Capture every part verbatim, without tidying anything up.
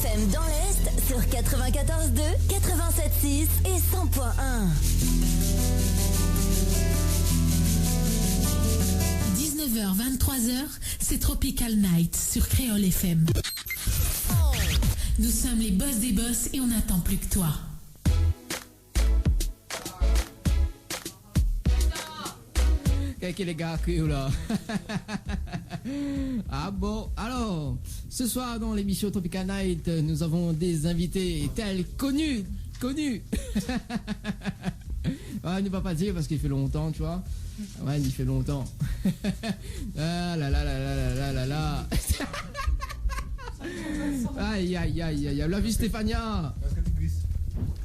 F M dans l'Est sur quatre-vingt-quatorze deux, quatre-vingt-sept six et cent point un. Dix-neuf heures, vingt-trois heures, c'est Tropical Night sur Kréol F M. Nous sommes les boss des boss et on n'attend plus que toi. Kèl ke lé gars ke la. Ah bon, alors, ce soir dans l'émission Tropical Night, nous avons des invités tels connus, connus. Ah, nou va pa dir parske i fé lontan, tu vois. Ouais, i fé lontan. Ah là là là là. Aïe, aïe, aïe, aïe, aïe. La vi Stéphania.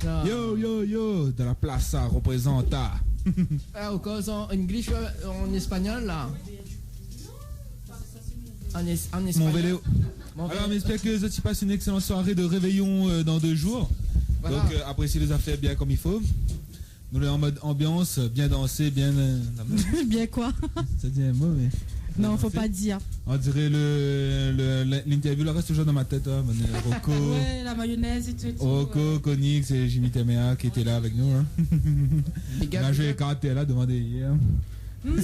Ah. Yo, yo, yo, dan la plas sa, reprézanta. Ah, ou koz an English, euh, an espagnol, la. An es-, an espagnol. Mon vélo. Mon vélo. Alors, mi éspèr ke zot i pas une excellente soirée de réveillon, euh, dans deux jours. Voilà. Donc, euh, aprésié lé zafèr bien comme il faut. Nou lé an mod anbians, bien dansé, bien, euh, bien koi ? Sa di in mo, mé non, fo pa dir. On dirait le, le, le, l'interview la reste toujours dans ma tête, hein, mais Rocco. Ouais, la mayonnaise et tout, et tout, Rocco, ouais. Konix et Jimmy Temea qui étaient là avec nous, hein. Big up, big up. Là, j'ai écarté, là, demandé hier. Hmm.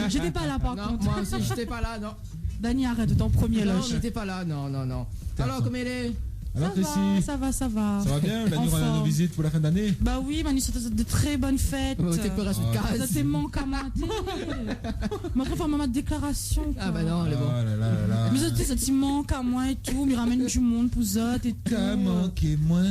J'étais pas là, par contre. Non, moi aussi, j'étais pas là, non. Dani, arrête, t'es en première loge. Non, j'étais pas là, non, non, non. Alors, koman i lé ? Alors, Chrissy, ça va, ça va, ça va. Ça va bien ? En forme. La nou rann anou vizit pou la fin d'ané ? Bah oui, Manu, c'était de très bonnes fêtes. Oh, té pé rès out kaz. Sa té mank amoin, té. Moin, mi fé mon déclaration, quoi. Ah bah non, lé bon. Oh là là là là. Mé sa té, sa té mank amoin et tout, mi ramèn du monde pou zot et tout. Ka manké moin.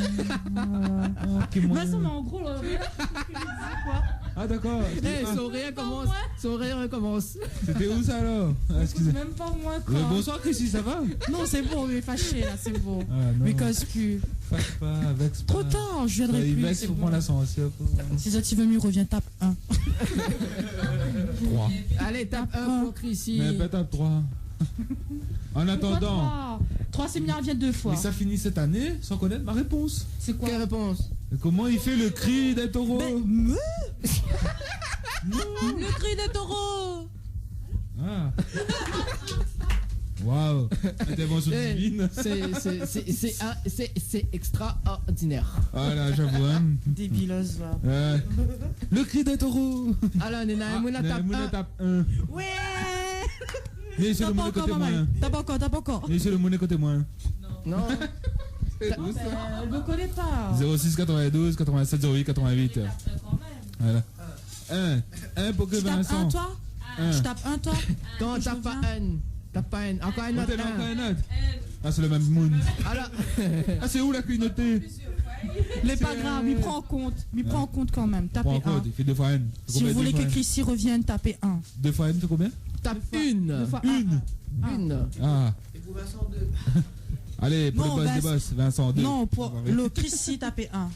Voilà. Manké moin. Bah, sa, mé en gros, là, quoi. Ah, d'accord. Eh, son rire commence. Son rire commence. C'était où ça, alors ? Ah, excusez. Écoute, même pas moi, quoi. Euh, bonsoir, Chrissy, ça va ? Non, c'est bon, on est fâchés, là, c'est bon. Ah, non. Mais cause plus. Fâche pas, vexe pas. Trop tard, je viendrai plus, c'est bon. Sois vexe pour prendre l'ascenseur, quoi. Si ça, tu veux mieux, reviens, tape un. Trois. Allez, tape un pour Chrissy. Mais pas tape trois. En attendant. Pourquoi trois ? Trois séminaires viennent deux fois. Mais ça finit cette année sans connaître ma réponse. C'est quoi ? Quelle réponse ? Et comment il fait le cri des taureaux ? Ben, me. Le cri des taureaux. Ah. Waouh. Intervention divine. Eh, c'est, c'est, c'est, c'est, ah, c'est, c'est extraordinaire. Ah là, j'avoue, hein. Débilos, va. Euh, le cri des taureaux. Alors, néna, ah, néna, tape un. Ouais. Mé sé le moun koté moin. Tape encore, tape encore. Mé sé le moun koté moin. Non. C'est où ça ? Ben, elle me connaît pas. Zéro six quatre-vingt-douze quatre-vingt-sept zéro huit quatre-vingt-huit. Voilà. Un, un pour que Vincent. Tu tapes un, toi ? Un. Tu tapes un, toi ? Non, tape pas un. Tape pas un. Encore un autre. Encore un autre. Ah, c'est le même moun. Alors. Ah, c'est où la communauté ? Lé pa grav, mi pran an kont. Mi pran an kont kan mèm. Tapez un. Prends en compte, il fait deux fois un. Si vous voulez que Chrissy revienne, tapez un. Deux fois un, c'est combien ? Tape une. Deux fois un. Une. Ah. Et pour Vincent, deux. Allez, pour le boss des boss, Vincent, deux. Non, pour le Chrissy, tapez un.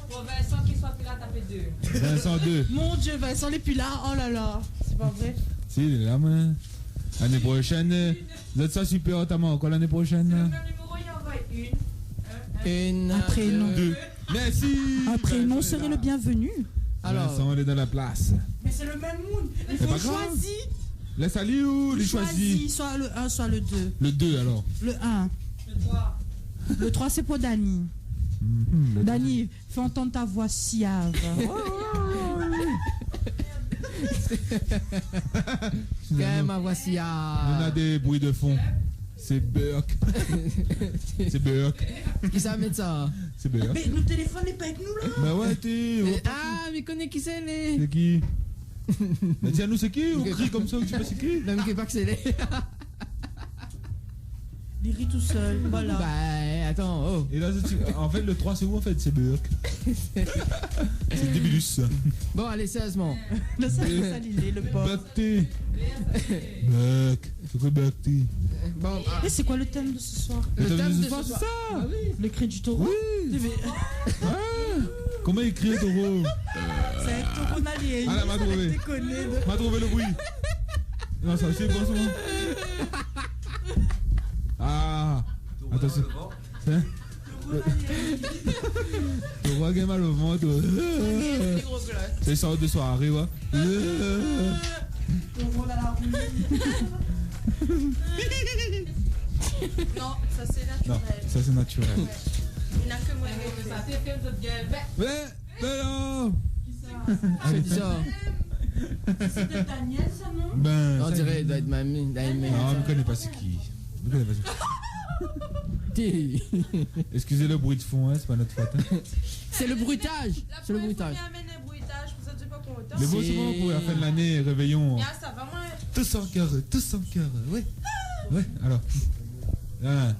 Pour Vincent qui soit plus là, tapez deux. Vincent, deux. Mon Dieu, Vincent n'est plus là. Oh là là, c'est pas vrai. Si, il est là, mais l'année prochaine, euh, vous êtes ça super, notamment encore l'année prochaine. C'est le même numéro, il envoie une, un, un, un prénom. Deux. Merci. Un prénom serait le bienvenu. Alors. Vincent, il est dans la place. Mais c'est le même monde. Il faut choisir. Laisse aller ou il choisit. Choisis soit le un, soit le deux. Le deux, alors. Le un. Le trois. Le trois, c'est pour Dani. Mhm, le Dani, fais entendre ta voix suave. Kèl ma voix suave. On a des bruits de fond. C'est Burke. C'est Burke. Kisa la mèt sa ? C'est Burke. Mais le téléphone n'est pas avec nous, là. Bah ouais, t'es... Eh, ah, mi koné kisa lé. C'est qui ? Bah, dis-nous, c'est qui ? On crie comme ça, on sait pas c'est qui. Non, mé mi koné pa kisa lé. Il rit tout seul, voilà. Bah, attends, oh. Et là, c'est, en fait, le trois, c'est où, en fait ? C'est Burke. C'est débilus, ça. Bon, allez, sérieusement. Le seul, c'est ça, l'idée, le pauvre. Burke. Burke. C'est quoi, Burke ? Bon, ah. Et c'est quoi le thème de ce soir ? Le thème de ce soir, c'est ça. Ah oui. Le cri du taureau. Oui. Ah. Comment il crie, taureau ? C'est un taureau, n'a rien. Ah, là, m'a trouvé. Déconner, de... M'a trouvé le bruit. Non, ça, c'est bon, c'est bon. Ah, attention. Hein ? Taureau la gingn mal au ventre. C'est une sorte de soirée, ouais. Taureau la la roue. Non, sa sé natirèl. Non, sa sé natirèl. Ouais. Néna ke moin i fé sa. Mé, mé non. Kisa ? Alé, fé. Sé Daniel, sa, non ? Ben, on diré i doi èt mami, Daniel. Non, mi koné pa sé ki. Mi koné pa sé ki. Ti. Excusez le bruit de fond, hein, c'est pas notre faute, hein. Sé le bruitage. Sé le bruitage. La promièr foi mi amenn le bruitage, pou sa di pa kontan. Mé bon, sé bon pou la fin de lané, révéyon. Ya, sa va, moin. Tous en chœur, tous en chœur, ouais. Ouais, alors. Un.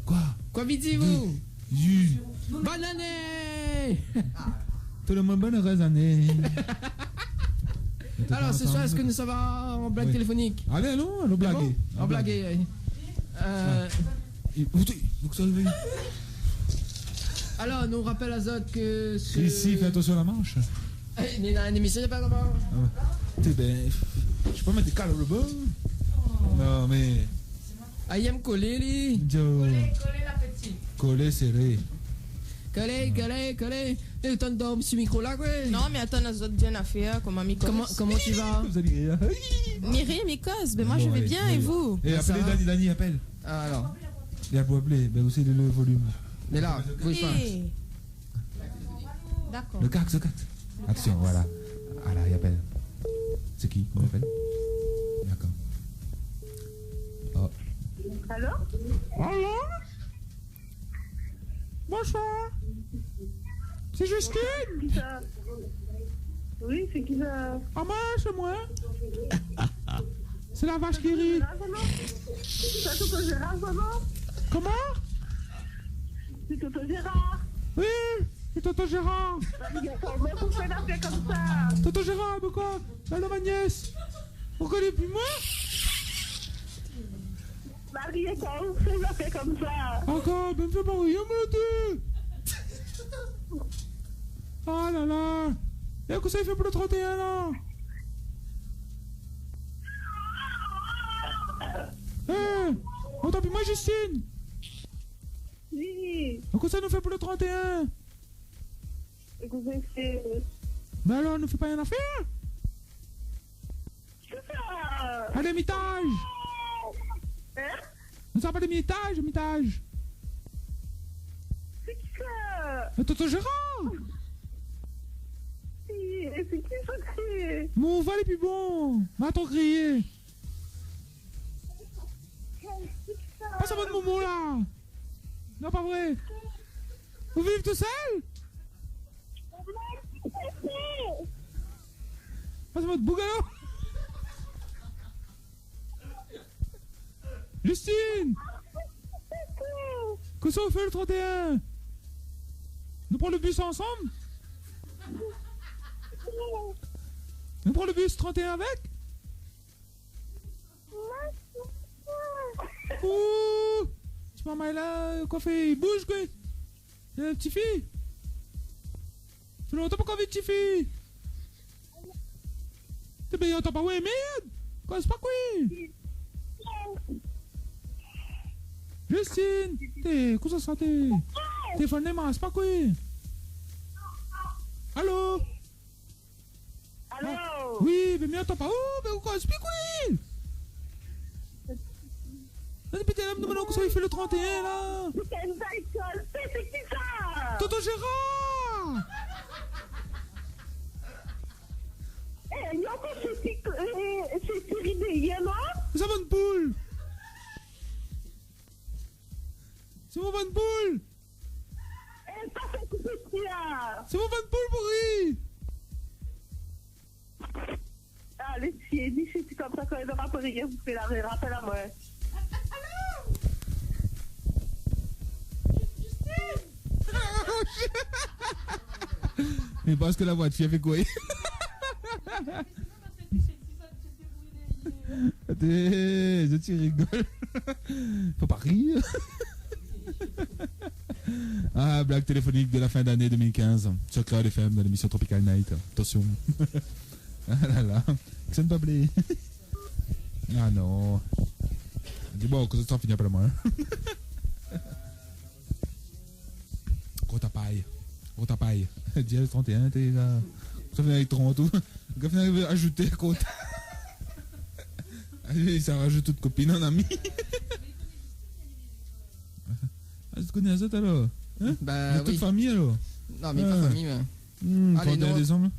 Koi ? Koi vi di, ou ? Bonne année ! Tout le monde, bonne heureuse année. Alors, ce soir, est-ce que nous, ça va en blague téléphonique ? Alé, alon, alon blagé. Bon, alon blagé, ouais. Euh, é, ou té, ou sa révèy. Alors, nou rapèl azot ke si, si, fé atansion la marsh. Eh, néna in émision, na pa la marsh. Ah ouais. Té, ben, mi sé pa, mé té kalé laba. Non, mé Ayam kolé, li. Yo. Kolé, kolé, la petite. Kolé, séré. Kolé, kolé, kolé. É, ou tann dorm si mikro la, koi. Non, mé atann, azot di in afèr, koman mi komans. Comment, comment tu vas ? Vous allez rire. Mi ri, mi koz, ben moi je vais bien, et vous ? Bon, allez. Eh, appelez Dani, Dani, appelle. Ah, alors. Il a pas appelé, ben, aussi le, le volume. Mé la, bouz pa. Eh. D'accord. Le quatre, le quatre. Action, voilà. Ah là, il appelle. C'est qui ? Comment il appelle ? D'accord. Oh. Allô ? Allô ? Bonsoir. C'est Justine ? Kisa ? Oui, sé kisa ? Ah, moin, sé moin. Sé la vash ki ri. Sa, sé tonton Gérard, sa, non ? Comment ? Sé tonton Gérard. Oui, sé tonton Gérard. Mé pou fé in afèr konmsa. Tonton Gérard, mé koi ? Allô, ma nièce ? Ou koné pi moin ? Marie, kan ou fé in afèr konmsa. Ankor, ben, fé pa rien, mon dié. Ah la la. É, kosa i fé pou le trente et un, la ? Eh, atann, pi moin, Justine. Oui. Kosa nou fé pou le trente et un ? Ékout, sé... Mé alor, nou fé pa in afèr ? Kisa ? Alé, mitaz. Hein ? Nou sa pa de mitaz, mitaz. Sé kisa ? Mé tonton Gérard. Sé, sé kisa, sé... Mon voix lé pi bon. Ma tro kriyé. Pas amoin momon la. Non, pa vré. Ou viv tousèl ? Pas amoin boug alor. Justine. Kosa ou fé le trente et un ? Nou pran le bus ansanm ? Nou pran le bus trente et un avèk ? Ouh, ti marmay la, kosa i fé, i bouz, koi. Eh, ti fi. Fé lontan pa k'ou la vi ti fi. Té, ben, antann pa, ouais, mèrd. Koz pa, koi. Justine, té, kosa sa, té, téléfone i marsh pa, koi. Allô ? Allô ? Oui, ben, mi antann pa. Oh, ben, ou koz pi, koi ? Mé pétèt la, nou, kosa i fé le trente et un, la ? Putain, Michael, sé, sé kisa ? Tonton Gérard ! Eh, yo, sé, sé, eh, sé Thierry Bélier, non ? Sa bann poul. Sé mon bann poul. Eh, sa fé koup ti la. Sé mon bann poul mouri. Alé, si, di, sé konmsa, kan li nora pi rien pou fé, la rapèl amoin. Mé parske la voi de fi avèk, koi. Té, zot i rigol. Fo pa rir. Ah, blague téléphonique de la fin d'année deux mille quinze sur Kréol F M dans l'émission Tropical Night. Attention. Ah la la. Kisa i pé blé. Ah non. Di bon, kosa sa fini apré moin. Gro tapay. Gro tapay. Dièz trente et un, té la. Sa fini avèk trente ou. Sa fini avèk ajouté, gro ta-, ah oui, sa rajout tout kopine an ami. koné azot alor ? Hein ? Bah, de tout fami alor ? Non, mé pa fami, mé... Hmm, allez, trente et un décembre.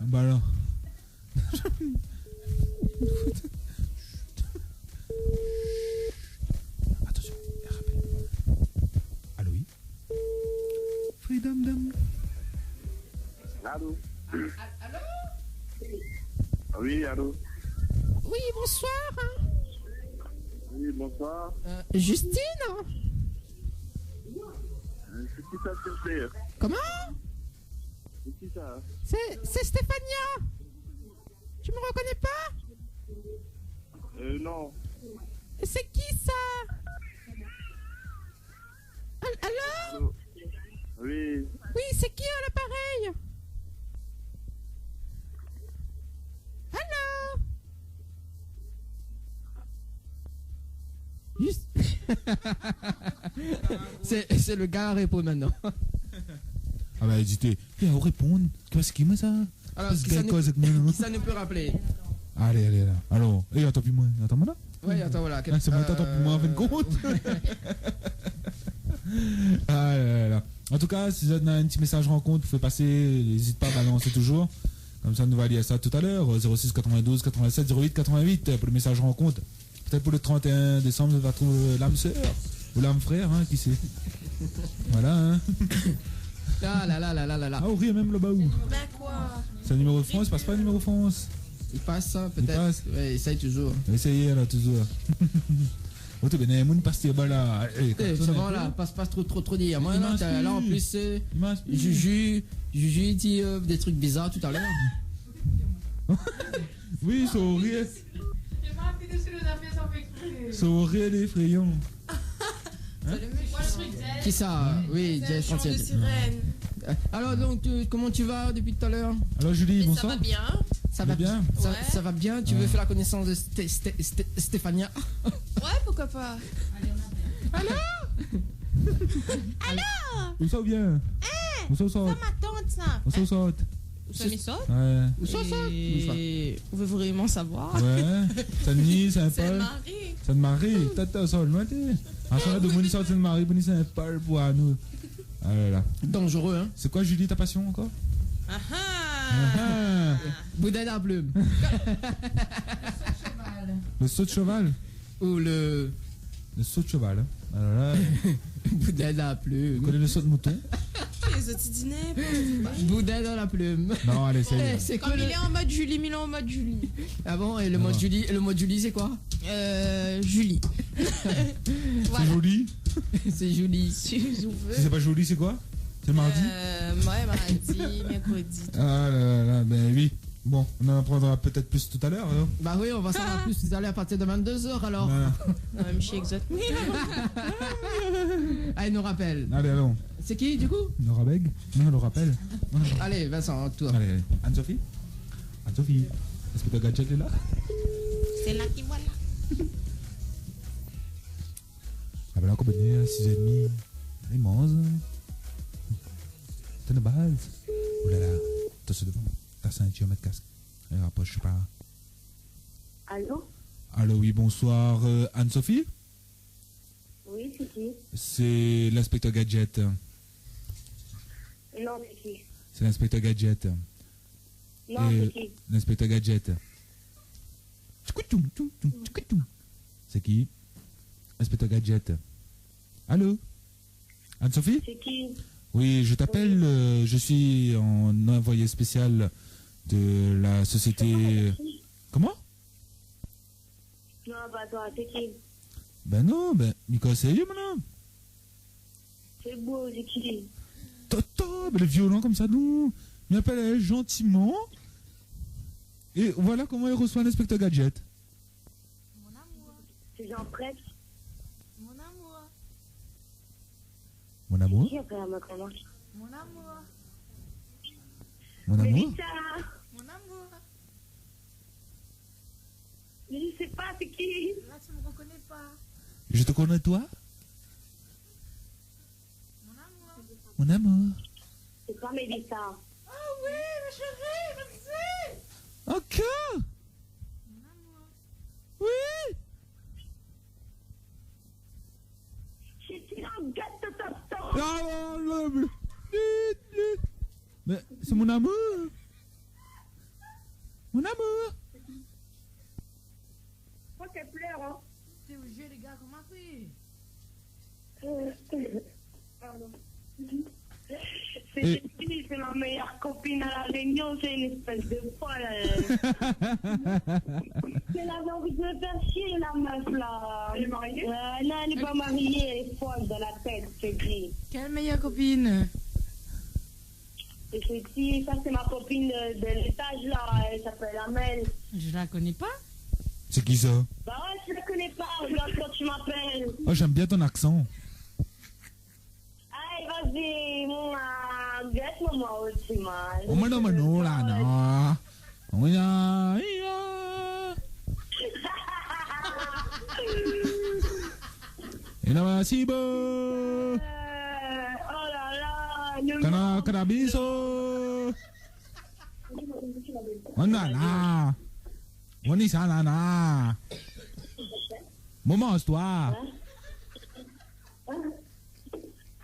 Bah alors. Attention, R A P. Allô, oui ? Freedom Dom. Allô ? Allô ? Oui, allô ? Oui, bonsoir. Oui, bonsoir. Euh, Justine ? Euh, c'est qui ça, s'il vous plaît ? Comment ? C'est qui ça ? C'est, c'est Stéphania. Tu me reconnais pas ? Euh, non. C'est qui ça ? Al-, allô ? Allô ? Oui. Oui, c'est qui à l'appareil ? Allô ? Juste. C'est, c'est le gars à répondre maintenant. Ah bah, édité. Ou réponn. Kosa ki, moin sa ? Alors, kisa nou, kisa nou pé rapèl ? Allez, allez, la. Alors, eh, atann, pi moin, atann, moin la. Ouais, atann, voilà. Ah, c'est moi, euh, t'attends pour moi, en fin de compte. Ah là là là. En tout cas, si zot néna in ti mésaz rankont pou fé pasé, ézit pa, balans toujour. Konmsa nou va lir sa talèr, euh, zéro six quatre-vingt-douze quatre-vingt-sept zéro huit quatre-vingt-huit, euh, pou le mésaz rankont. Pétèt pou le trente et un désanm, nou va trouv, euh, l'âme sœur ou l'âme frère, hein, ki sé. Voilà, hein. Ah là là là là là là. Ah, ou ri mèm laba ou. Ben quoi ? Sé in niméro de France, i pas pa in niméro de France. I pas sa, pétèt. I pas. Ouais, éséy toujour. Éséy, alor, toujour. Oté, ben, moun i pas, té, ba la. Eh, eh, sa va, la, pas, pas tro, tro, tro dèrièr moin la, la, an plis, euh, Juju, Juju i di, euh, dé trik bizar talèr. Oui, son rir. Son rir lé éfréyan. Hein ? Kisa ? Oui, Jess, chanson de sirène. Euh, alors donc, tu, comment tu vas depuis tout à l'heure ? Alors Julie, bonsoir. Ça va bien. Ça va bien ? Ça, ça va bien. Tu veux faire la connaissance de Sté-, Sté-, Sté-, Stéphania ? Ouais, pourquoi pas. Allô ? Allô ? Ou sa ou bien ? Hein ? Ou sa ou sa ? Sa ma tante sa. Ou sa ou sa ? Sa mi sort ? Ouais. Ou sa ou sa ? Et ou veut vraiment savoir ? Ouais. Sa ni, sa in pal. Sa in mari. Tata, sa, loin, té. Ah, sa, la, de moun i sort sa in mari, pou ni sa in pal pou anou. Ah là là. Dangereux, hein ? C'est quoi, Julie, ta passion encore ? Ah ah. Ah ah. Boudin dan la plim. Le saut de cheval. Ou le... Le saut de cheval, hein. Ah là là. Boudin dan la plim. Ou koné le saut de mouton ? Les autres, ils disent n'importe quoi. Boudin dan la plim. Non, allez, ça y est. Eh, c'est quoi le... Comme il est en mode Julie, Milan en mode Julie. Ah bon, et le mode Julie, le mode Julie, c'est quoi ? Euh, Julie. Voilà. C'est joli. C'est joli. Si vous voulez. Si c'est pas joli, c'est quoi ? C'est mardi ? Euh, ouais, mardi, mercredi. Ah là là là, ben oui. Bon, on en apprendra peut-être plus tout à l'heure, alors. Bah oui, on va savoir plus tout à l'heure à partir de vingt-deux heures, alors. Voilà. Ouais, Michel Exot. Allez, nou rapèl. Allez, allons. C'est qui, du coup ? Nora Beg. Non, nou rapèl. Allez, Vincent, à toi. Allez, allez. Anne-Sophie ? Anne-Sophie, est-ce que t'as gadget là ? C'est là qui voilà. Ah ben là, on peut venir à six heures et demie. Allez, manz. T'es de base. Oh là là. Attention devant. Ta ceinture, mets casque. Allez, rapproche pas. Allô ? Allô, oui, bonsoir, euh, Anne-Sophie ? Oui, c'est qui ? C'est l'inspecteur Gadget. Non, c'est qui ? C'est l'inspecteur Gadget. Non, c'est qui ? L'inspecteur Gadget. Tchoukoutchoum, tchoum, tchoum, tchoukoutchoum. C'est qui ? Inspecteur Gadget. Allô ? Anne-Sophie ? C'est qui ? Oui, je t'appelle, euh, je suis un envoyé spécial de la société. Comment ? Non, pas toi, c'est qui ? Ben non, ben, Nicolas, c'est lui, mon homme. C'est beau, c'est qui ? Toto, ben, le violent comme ça, non. Il appelle, euh, gentiment. Et voilà comment il reçoit l'inspecteur Gadget. Mon amour. C'est Jean-Presse. Mon amour. Mon amour ? Qui appelle à ma maman ? Mon amour. Mon amour ? Mélissa. Mon amour. Mais je sais pas, c'est qui ? Là, tu me reconnais pas. Je te connais, toi ? Mon amour. Mon amour. C'est pas Mélissa. Oh oui, ma chérie, merci. Encore ? Mon amour. Oui. Ah, non, non, mais, mais, mais, c'est mon amour. Mon amour. Pourquoi tu pleures, hein ? T'es obligé, les gars, comment on fait ? Pardon. C'est Cécile, c'est ma meilleure copine à La Réunion, c'est une espèce de folle, elle. Elle avait envie de me faire chier, la meuf, là. Elle est mariée ? Euh, non, elle est pas mariée, elle est folle dans la tête, c'est dit. Quelle meilleure copine ? Et c'est qui ? Ça, c'est ma copine de, de l'étage, là. Elle s'appelle Amel. Je la connais pas. C'est qui ça ? Bah ouais, tu la connais pas. Regarde quand tu m'appelles. Oh, j'aime bien ton accent. Ay, vas-y, mon, euh, guette-moi, moi aussi, man. Oh, mais non, mais non, là, non. Oui, là, oui, là. Et là, merci, beau. Euh, oh là là, le Kana, monde. Kana, bisous. Oh là là. On est ça, là, là. Moment, toi. Hein ?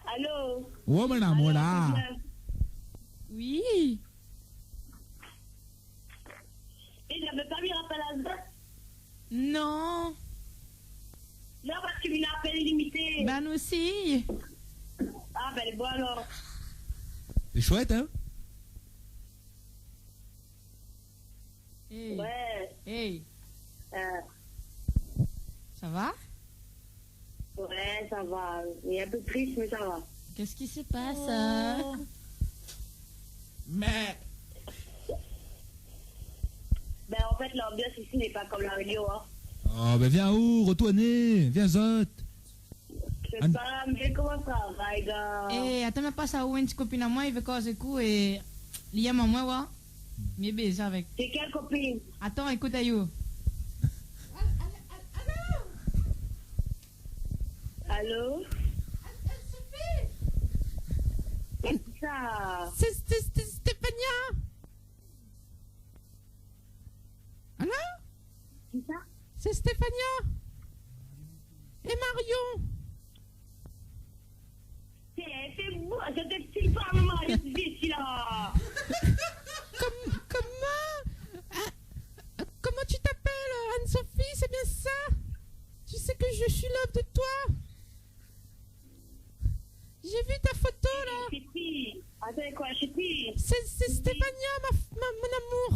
Allô ? Oh, mon amour, là. Allô, Sylvain ? Oui. Et j'avais pas mis rappel à ça. Non. Non, parce que mon appel est limité. Ben, nous aussi. Ah, ben, bon, alors. C'est chouette, hein ? Hey. Ouais. Hey. Euh. Ça va ? Ouais, ça va. Il est un peu triste, mais ça va. Qu'est-ce qui se passe, hein ? Oh. Mais. Ben, en fait, l'ambiance ici n'est pas comme La Réunion, hein. Oh, ben viens, oh, retourne, viens, zot. Sé pa, mé koman sa va, lé gars ? Eh, atann, mé pas sa, ou in ti kopine amoin, i vé koz èk ou, é li yèm amoin, wa. Mi béz avèk. Sé kèl kopine ? Atann, ékout, ayo. Allô ? Kisa ? Sé, sé, sé Stéphania. Allô ? Kisa ? Sé Stéphania. É Marion. Sé, sé bon, je te file pas, maman, je te dis là. Comme, comment, euh, euh, comment tu t'appelles, Anne-Sophie, c'est bien ça ? Tu sais que je suis love de toi. J'ai vu ta photo, là. Sé ki ? Atann, koi, sé ki ? Sé, sé Stéphania, ma f-, ma, mon amour.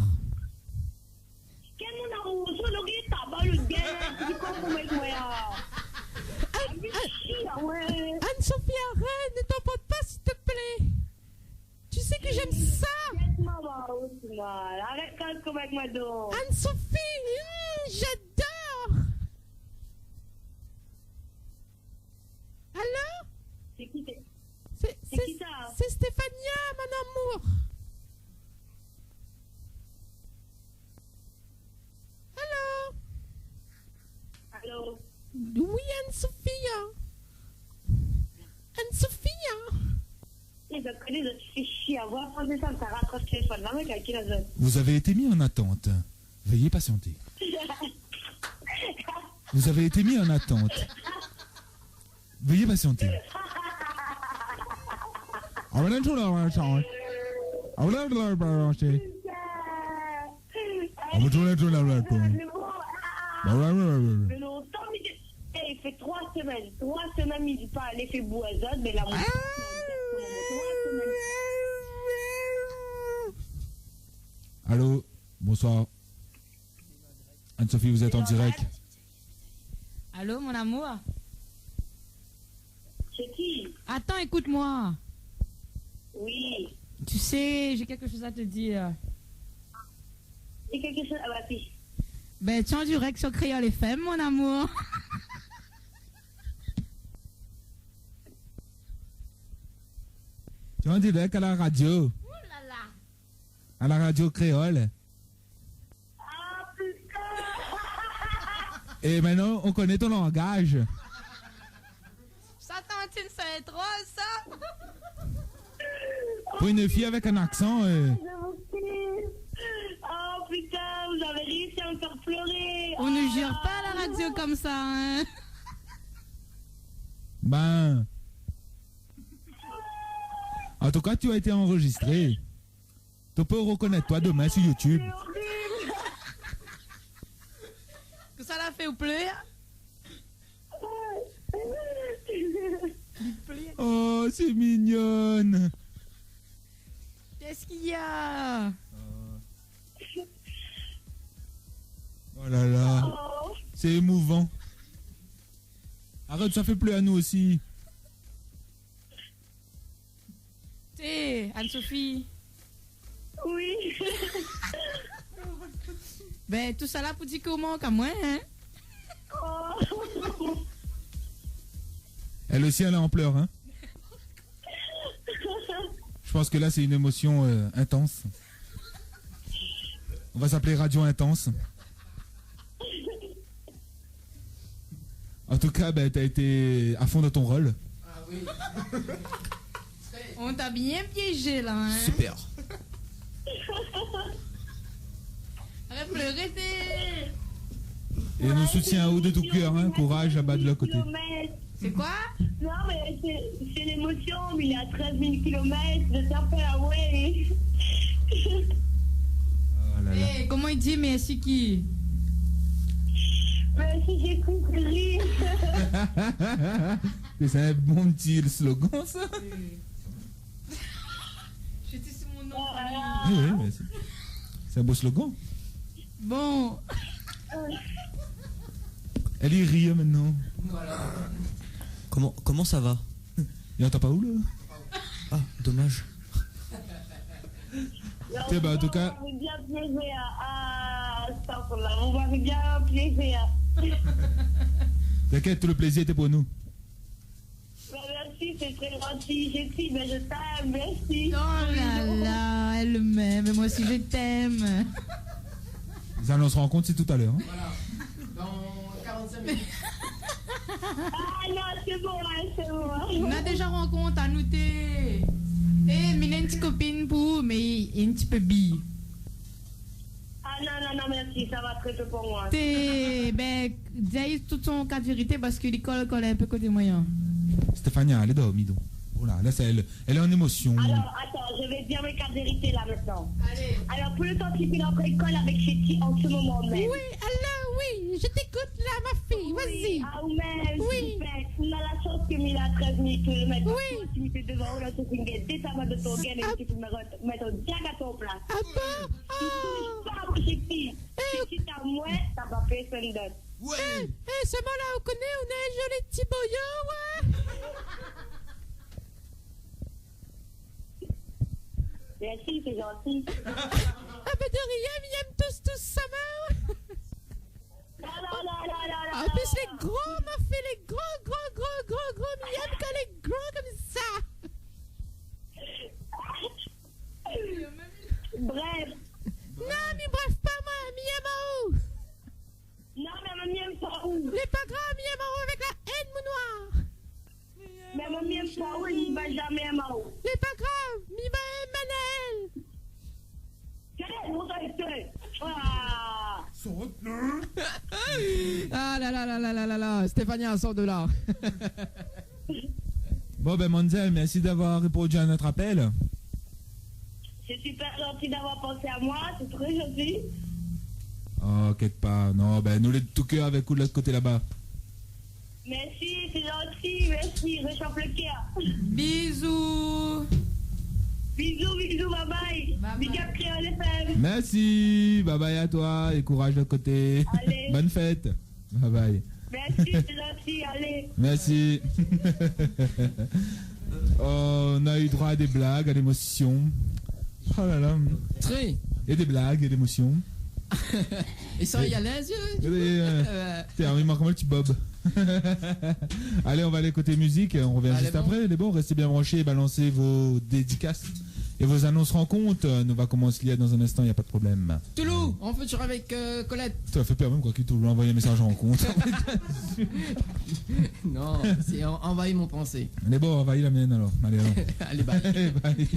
Kèl mon amour ? Son lori taba lo gars, ti konpran moin, moin, ah. Anne, ah, Anne, Anne-Sophie, arrête, ne t'emporte pas, s'il te plaît. Tu sais que j'aime ça. Arèt kaz konm avèk moin don. Anne-Sophie, hmm, j'adore. Allô ? Sé ki, sé, sé, sé ki sa ? Sé Stéphania, mon amour. Allô ? Allô ? Oui, Anne-Sophie. Anne-Sophie. Eh ben, koné, zot i fé shié, avoir fransé sa, sa rakrosh téléfone la, mé kèl ki la zone. Vous avez été mis en attente. Veuillez patienter. Vous avez été mis en attente. Veuillez patienter. Ah, voilà, tout là, voilà, ça, hein. Ah, voilà, voilà, voilà, c'est, ah, voilà, tout là, voilà, tout. Bah, ouais, ouais, ouais, ouais. Mé lontan, mé, eh, i fé troi semèn, troi semèn, mi di pa, alé fé boizot, mé la, moin, ah, troi semèn. Allô, bonsoir. Anne-Sophie, vous êtes en direct. Allô, mon amour ? Sé ki ? Attends, écoute-moi. Oui. Tu sais, j'ai quelque chose à te dire. Di kèlkeshoz, ah, bah, si. Ben, tu es en direct sur Kréol F M, mon amour. Tu es en direct à la radio. Ouh là là. À la radio créole. Ah, putain. Et maintenant, on connaît ton langage. Sa tantine, sé drol, sa. Pour une fille avec un accent, euh. Je vous kiffe. Oh, putain, vous avez réussi à me faire pleurer. On ne jure pas à la radio comme ça, hein. Ben. En tout cas, tu as été enregistré. Ou pé rekonèt aou domin sur YouTube. Kosa la fé ou plèr ? Oh, c'est mignonne. Qu'est-ce qu'il y a ? Oh là là. C'est émouvant. Arèt, sa fé plèr anou osi. Té, Anne-Sophie. Oui. Ben, tout sa la pou di ke ou mank amoin, hein ? Oh. Elle aussi, elle est en pleurs, hein ? Je pense que là, c'est une émotion, euh, intense. On va s'appeler Radio Intense. En tout cas, ben, t'as été à fond dans ton rôle. Ah oui. On t'a bien piégé, là, hein ? Super. Arèt plèr, arèt. Et on soutient aou de tout cœur, hein. Courage là-bas de l'autre côté. C'est quoi ? Non, mais c'est, c'est l'émotion, mais il est à treize mille kilomètres, je t'appelle, ah ouais. Oh là là. Eh, koman i di mèrsi ki ? Mèrsi Jésus-Christ. C'est un bon petit slogan, ça. J'étais sur mon nom. Ah, ah. Oui, oui, mais c'est, c'est un beau slogan. Bon. Elle y rit maintenant. Voilà. Comment, comment ça va ? Il entend pas où, là ? Ah, dommage. Té, ben, en tout cas. Vous m'avez bien piégé, ah, ah, astagfirullah, vous m'avez bien piégé, ah. T'inquiète, tout le plaisir était pour nous. Bah, merci, c'est très gentil. Jessie, ben, je t'aime, merci. Oh là là, elle m'aime, mais moi aussi je t'aime. Les annonces rencontres, c'est tout à l'heure, hein. Voilà. Dans quarante-cinq minutes. Ah non, c'est bon, hein, c'est bon, hein. Nou la déza rankont, anou té. Eh, mi néna in ti kopine pou ou, mé in ti pé bi. Ah non, non, non, merci, ça va très peu pour moi. Té, ben, di aèl tout son kat vérité parske li kol, kol in pé koté moin. Stéphania, alé dormi donk. Voilà, là, c'est elle. Elle est en émotion. Alors, attends, je vais dire mes quatre vérités là maintenant. Allez. Alors, pour le temps qu'il fait l'entrée, il colle avec Chéti en ce moment même. Oui, alors, oui, je t'écoute là, ma fille, vas-y. Oui, ah, ou même, oui. Super. On a la chance que Mila a treize mille kilomètres. Oui. Parce que si mi té devan ou la, té fine gèt dé taman de ton gueule et tu peux me re-, mettre direct à ton place. Ah bon ? Ah. Tu touches pas à mon Chéti. Eh, si c'est à moi, ça va personne d'autre. Ouais. Eh, eh, sa moin la, ou koné, ou néna in zoli ti boyo, ouais. Merci, c'est gentil. Ah ben de rien, mi yèm tous, tous sa moin. Non, non, non. An plis lé gro, ma fille, lé gro, gro, gro, gro, gro, mi yèm kan lé gro konmsa. Bref. Non, mi bref pa, moin, mi yèm aou. Non, mé moin mi yèm pa ou. Lé pa grav, mi yèm aou avèk la haine, mon noir. Mé moin mi yèm pa ou, mi va zamé yèm aou. Lé pa grav, mi va yèm Manaël. Tiens, mon gars, tiens. Ah. Sort, non ? Ah là là là là là là là, Stéphania, sort de là. Bon, ben, Manzel, merci d'avoir répondu à notre appel. C'est super gentil d'avoir pensé à moi, c'est très gentil. Oh, inquiète pas. Non, ben, nou lé de tout cœur avec vous de l'autre côté là-bas. Merci, c'est gentil, merci, réchauffe le cœur. Bisous. Bisous, bisous, bye bye. Bye bye. Big up Kréol F M. Merci, bye bye à toi et courage de l'autre côté. Allez. Bonne fête. Bye bye. Merci, c'est gentil, allez. Merci. On a eu droit à des blagues, à l'émotion. Oh là là. Très. Et des blagues, et l'émotion. Ils sont à l'aise, eux, du coup. Euh, tiens, il manque un petit bob. Allez, on va aller côté musique, on revient juste après. Allez, bon. Les bons, restez bien branchés et balancez vos dédicaces et vos annonces rencontres. Nou va komans li dans un instant, y a pas de problème. Toulou, on feature avec, euh, Colette. Sa fé pèr mèm, koi, ki Toulou anvoy in mésaz rankont. Non, c'est en-, envahis mon pensée. Lé bon, anvayi la mienne alors. Allez, alors. Allez, bye. Allez, bye.